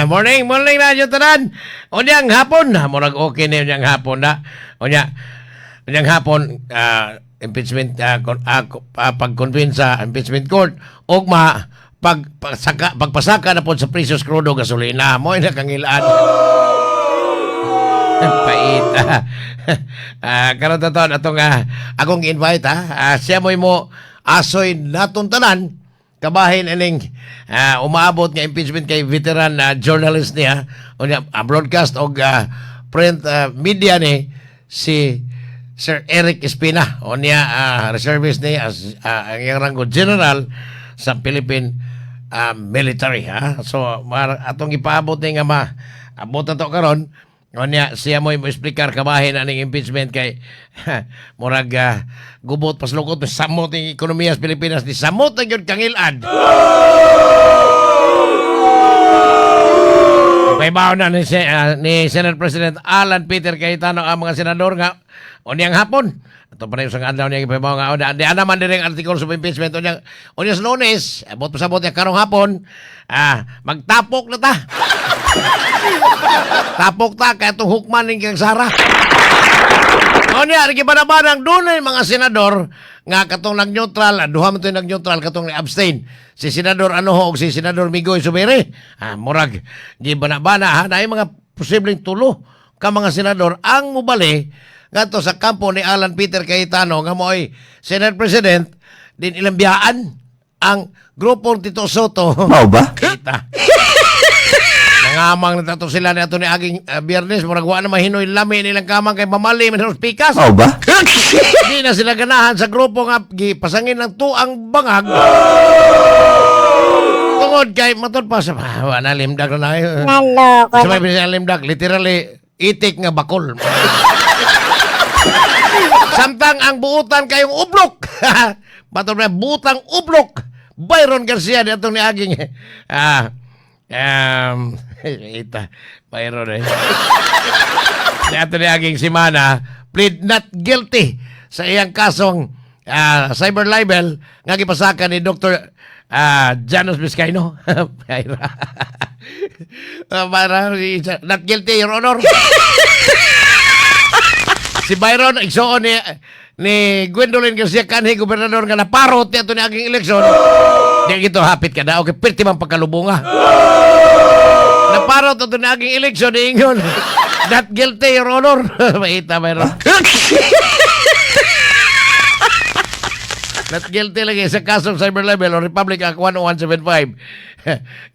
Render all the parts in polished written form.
Morning, morning na dyan tanan. Unyang hapon, murag okay na unyang hapon na. Unya, unyang hapon, impeachment, pag-convene sa impeachment court, ugma, pagpasaka na po sa presyos krudo gasolina. Mo na kangilaan. Pait. Karon to atong akong invite ha. Siya mo'y mo asoy natong tanan kabahin ining umaabot nga impeachment kay veteran journalist niya unya broadcast og print media ni si Sir Eric Espina, unya reservist ni as ang iyang ranggo general sa Philippine military ha. So atong ipaabot ni nga ma abot na to karon. Unya siya mo'y mo explicar kabahin aning impeachment kay murag gubot paslukot samot ning ekonomiya sa Pilipinas, ni samot na gyud kangilad. Paibaw na ni Senate President Alan Peter Cayetano ang mga senador nga unyang hapon. Ato pa na yung isang adlaw niya ipahibaw nga di ana man diri ang articles of impeachment unyang unya sa Lunes, abot pasabot niya karong hapon, magtapok na ta. Tapok ta kay itong hukman ning kang Sara. Unya, gibanabanang dunay mga senador nga katong nag-neutral, duha man to'y nag-neutral, katong ni-abstain. Si Senador Anoho og si Senador Migoy Zubiri. Murag gibanabana ha, naay mga posibleng tulo ka mga senador ang mubali ngadto sa kampo ni Alan Peter Cayetano nga mo'y Senate President din ilang biyaan ang grupong Tito Sotto. Mao ba? Kita. Nangamang na tato sila ni ato ni aging Biyernes, murag wa na mahinoy lami nilang kamang kay mamali man sa pikas. Mao ba? Di na sila ganahan sa grupo nga gipasangin ng tuang bangag. Tungod kay matod pa sa wa na limdag na na. Naloko Sa na. may bisan limdag, literally itik nga bakol. Samtang ang buutan kayong ublok. Matod pa butang ublok. Byron Garcia di atong niaging ita Byron eh. Di ato niaging simana plead not guilty sa iyang kasong cyber libel nga gipasaka ni Dr. Janos Vizcaino. Byron. Para not guilty, Your Honor. Si Byron, igsoon ni Gwendolyn Garcia kanhi gobernador nga naparot niya ito ni aging eleksyon. Di gito hapit ka na. Okay, pirti man pagkalubunga. Naparot ito ni aging eleksyon ni ingon. Not guilty, Your Honor. Maita, Byron. Not guilty lagi sa kasong cyber libel o Republic Act 10175.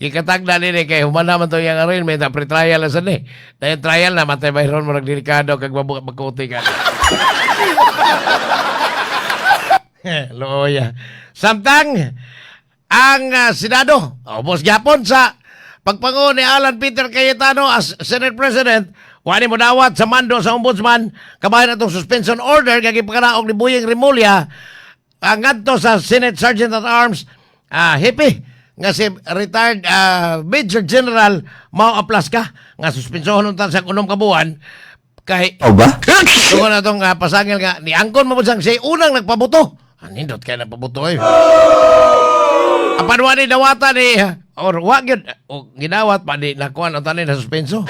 Gikatagda nini kay human naman to iyang arraignment, ang pre-trial na sa ni. Dahil trial na, matay Byron mo nagdelikado kag magkuti ka. Looya. Samtang ang Senado, ubos gyapon sa pagpangulo ni Alan Peter Cayetano as Senate President, wani mo dawat sa mando sa Ombudsman, kabahin atong suspension order kay gipakanaog ni Buyeng Remulla ang ngadto sa Senate Sergeant at Arms, hippie nga si retired Major General Mao Aplasca nga suspensohon unta sa 6 ka buwan kay Mao ba? tungod na itong pasangil nga ni angkon mo siyang siya unang nagpabuto. Nindot kay nagpabuto eh. Apan wa ni dawata ni or wa gyud o ginawat pa di nakuha ang tanin na suspenso.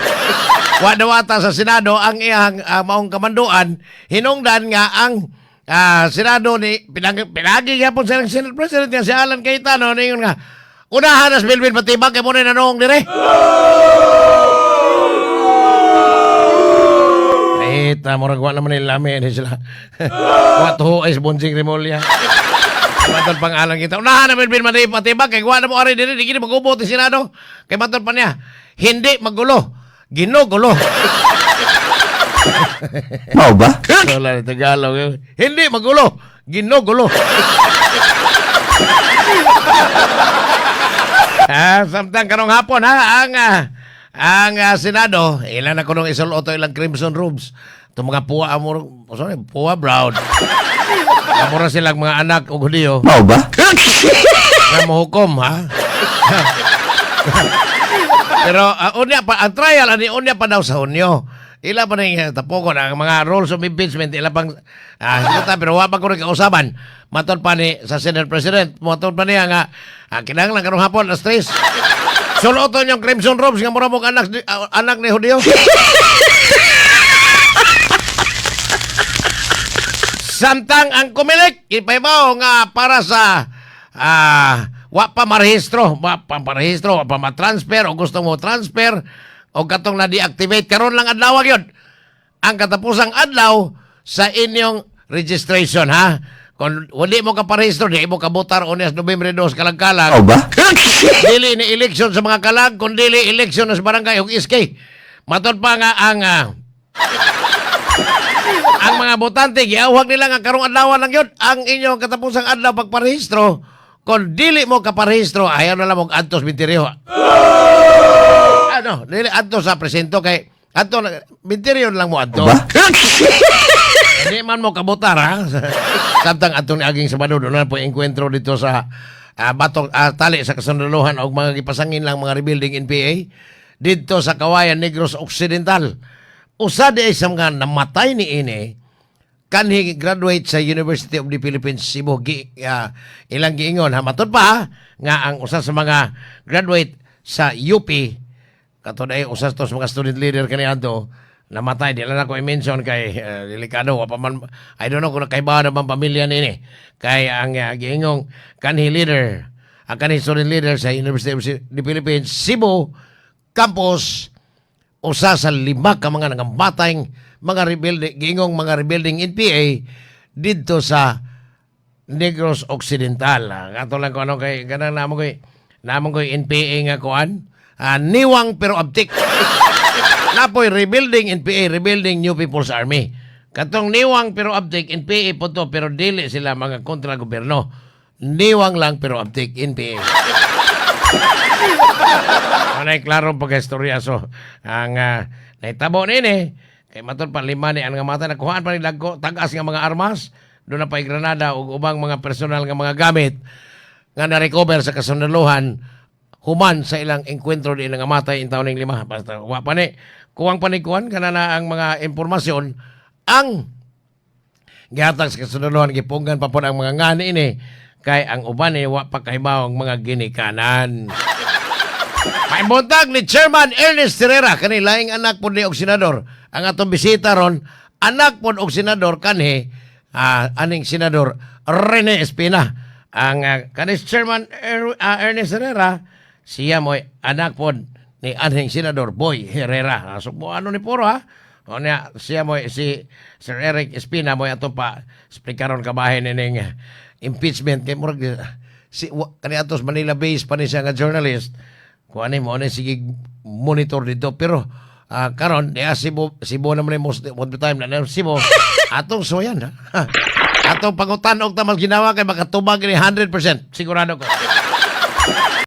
Wa dawata sa Senado ang iyang maong kamanduan hinungdan nga ang Senado ni pinagi gyapon sa Senate President nga si Alan Cayetano ningon nga unahan as Melvin Matibag kay mo na nanong dire. Ita, murag wa naman nila lami ni sila. Wa tuho ay Bonjing Remulla. Matod pang alang kita. Unahan na Melvin Matibag kay wa na mo ari dire di kini magubot ni Senado. Kay matod pa niya, hindi magulo, ginugulo. Mao ba? Wala na Tagalog. Hindi magulo, ginugulo. Samtang karong hapon ha, ang Senado, ilan na kunong isuloto ilang crimson robes. Itong mga puwa, amor, sorry, puwa brown. Amora silang mga anak o Hudiyo Mao ba? nga mohukom ha. Pero unya pa ang trial ani unya pa daw sa Hunyo. Ila pa ning tapokon ang mga rules of impeachment ila pang uh, pero wa pa ko kausaban. Matod pa ni sa Senate President, matod pa niya nga kinahanglan karong hapon alas 3. Suloton yung crimson robes nga mura mong anak, anak ni Hudiyo. Samtang ang Comelec, ipaibaw nga para sa wa pa marehistro, wa pa marehistro, wa pa ma-transfer o gusto mo transfer o katong na-deactivate karon lang adlaw yun. Ang katapusang adlaw sa inyong registration, ha. Kung wali mo ka parehistro, di mo kabotar ones Nobyembre 2 kalag-kalag. O ba? Dili ni election sa mga kalag, kun dili election sa barangay ug SK. Matod pa nga ang mga botante giawhag nila nga karong adlaw lang yun ang inyong katapusang adlaw pagparehistro. Kung dili mo kaparehistro, ayaw na lang mo adto sa minteryo. Ano, dili adto sa presinto kay adto minteryo lang mo adto. Ba? Hindi man mo kabotar, ha. Samtang atong niaging Sabado, doon na po enkwentro dito sa batok tali sa kasundaluhan og mga gipasangin lang mga rebuilding NPA dito sa Kawayan, Negros Occidental. Usa di ay sa mga namatay ni ini kanhi graduate sa University of the Philippines Cebu. Ilang giingon ha, matud pa ha, nga ang usa sa mga graduate sa UP kato ay usa to sa mga student leader kaniadto namatay. Di lang ako i-mention kay delikado. Wa pa man, I don't know kung nakaibaw na bang pamilya nini kay ang giingong kanhi leader, ang kanhi student leader sa University of the Philippines Cebu campus, usa sa lima ka mga nangamatay mga rebuilding, giingong mga rebuilding NPA didto sa Negros Occidental. Ato lang ko ano kay kanang namo koy NPA nga kuan. Niwang pero abtik. Napoy rebuilding NPA, rebuilding New People's Army. Katong niwang pero abtik NPA po to, pero dili sila mga kontra gobyerno. Niwang lang pero abtik NPA. Anay klaro pagka-istorya. So ang nahitabo nini kay matod pa lima ni ang nga mata, nakuhaan pa ni dagko tag-as nga mga armas, doon na pa'y granada ug ubang mga personal nga mga gamit nga na-recover sa kasundaluhan human sa ilang enkwentro di nga matay in taon ning lima. Basta wa pa ni kuwang pa ni kuan kana na ang mga impormasyon ang gihatag sa kasundaluhan. Gipunggan pa pod ang mga ngani ini kay ang uban ni wa pa kahibaw ang mga ginikanan. May buntag ni Chairman Ernest Herrera, kani laing anak po ni og senador. Ang atong bisita ron, anak po og senador kanhi aning Senador Rene Espina. Ang kani Chairman Ernest Herrera, siya mo'y anak po ni anhing Senador Boy Herrera. So, ano ni puro ha? O niya, siya mo'y si Sir Eric Espina mo'y atong pa explikaron kabahin ining impeachment kay murag si kani atos Manila based pa ni siya nga journalist kung ano mo ano sige monitor dito, pero karon di Cebu Cebu naman ni most of the time na na Cebu atong suwayan, ha. Atong pangutan og tamas ginawa kay makatubag ni 100% sigurado ko.